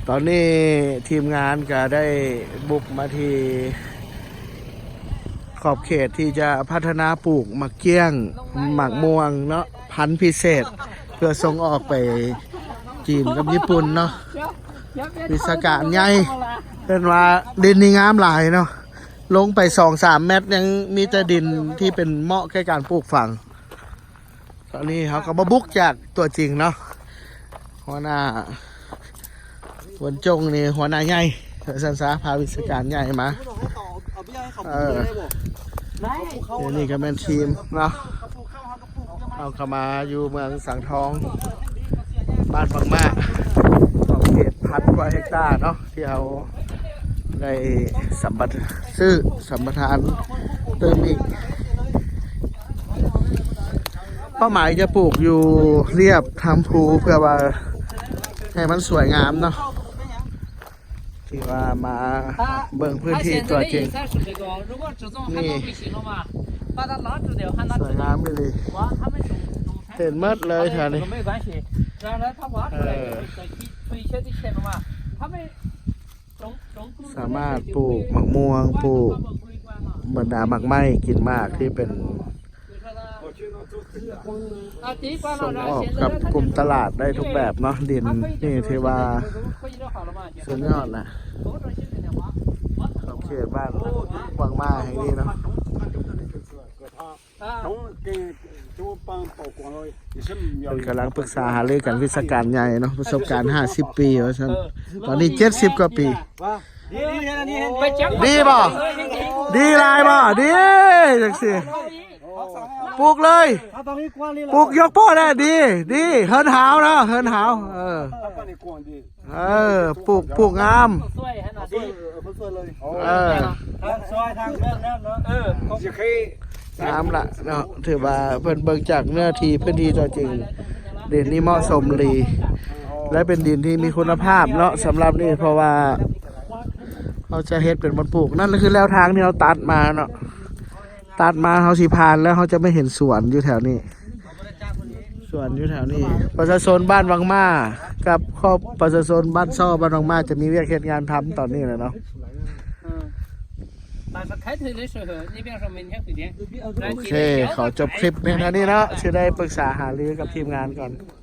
ຕອນນີ້ທີມງານກໍໄດ້ບຸກມາທີ່ຂອບເຂດທີ່ຈະພັດທະນາປູກໝາກກ້ຽງ ໝາກມ່ວງເນາະ ພັນພິເສດ ເພື່ອສົ່ງອອກໄປຈີນກັບຍີ່ປຸ່ນເນາະ. ວິຊາການໃຫຍ່ ເພິ່ນວ່າດິນນີ້ງາມຫຼາຍເນາະ ລົງໄປສອງສາມແມັດ ຍັງມີແຕ່ດິນທີ່ເປັນເໝາະແກ່ການປູກຝັງ. ຕອນນີ້ເຮົາກໍມາບຸກຈາກຕົວຈິງເນາະ ຫົວໜ້າຫວນຈົງນີ້ ຫົວໜ້າໃຫຍ່ ວ່າຊັ້ນຊະ ພາວິຊາການໃຫຍ່ມາ. ເອີ ນີ້ກໍແມ່ນທີມເນາະ ເຮົາກໍມາຢູ່ເມືອງສັງທອງ ບ້ານບັກມ້າ ຂອບເຂດພັນກວ່າເຮັກຕາເນາະ ທີ່ເຮົາໄດ້ສຳປະ ຊື້ສຳປະທານຕື່ມອີກ. ເປົ້າໝາຍຈະປູກຢູ່ລຽບທາງພູ ເພື່ອວ່າໃຫ້ມັນສວຍງາມເນາະ ທີ່ວ່າມາເບິ່ງພື້ນທີ່ຕົວຈິງ. ນີ້ ສວຍງາມອີ່ຫຼີ ເຫັນໝົດເລີຍແຖວນີ້ ເອີ. ສາມາດປູກໝາກມ່ວງ ປູກບັນດາໝາກໄມ້ ກິນໝາກທີ່ເປັນສົ່ງອອກກັບກຸ່ມຕະຫຼາດໄດ້ທຸກແບບເນາະ. ດິນນີ້ຖືວ່າສຸດຍອດລະ ຂອບເຂດບ້ານວັງມ້າແຫ່ງນີ້ເນາະ. ເພິ່ນກຳລັງປຶກສາຫາລືກັນ ວິຊາການໃຫຍ່ເນາະ ປະສົບການຫ້າສິບປີວ່າຊັ້ນ ຕອນນີ້ເຈັດສິບກວ່າປີ. ດີບໍ່? ດີຫຼາຍບໍ່? ດີ ຈັ່ງຊີ້ ປູກເລີຍ ປູກຍົກໂປ້ແດ່ ດີ ດີ ເຫີນຫາວເນາະ ເຫີນຫາວ ເອີ. ເອີ ປູກ ປູກງາມ ເອີ ງາມລະເນາະ. ຖືວ່າເພິ່ນເບິ່ງຈາກເນື້ອທີ່ ພື້ນທີ່ຕົວຈິງ ດິນນີ້ເໝາະສົມດີ ແລະ ເປັນດິນທີ່ມີຄຸນນະພາບເນາະ ສຳລັບນີ້ ເພາະວ່າເຮົາຈະເຮັດເປັນບ່ອນປູກ. ນັ້ນຄືແລວທາງທີ່ເຮົາຕັດມາເນາະ ຕັດມາເຮົາຊິຜ່ານແລ້ວ ເຮົາຈະມາເຫັນສວນຢູ່ແຖວນີ້ ສວນຢູ່ແຖວນີ້. ປະຊາຊົນບ້ານວັງມ້າກັບຄອບ ປະຊາຊົນບ້ານຊໍ້ ບ້ານວັງມ້າ ຈະມີວຽກເຮັດງານທຳຕອນນີ້ແຫຼະເນາະ. ໂອເຄ ຂໍຈົບຄລິບພຽງເທົ່ານີ້ເນາະ ຊິໄດ້ປຶກສາຫາລືກັບທີມງານກ່ອນ.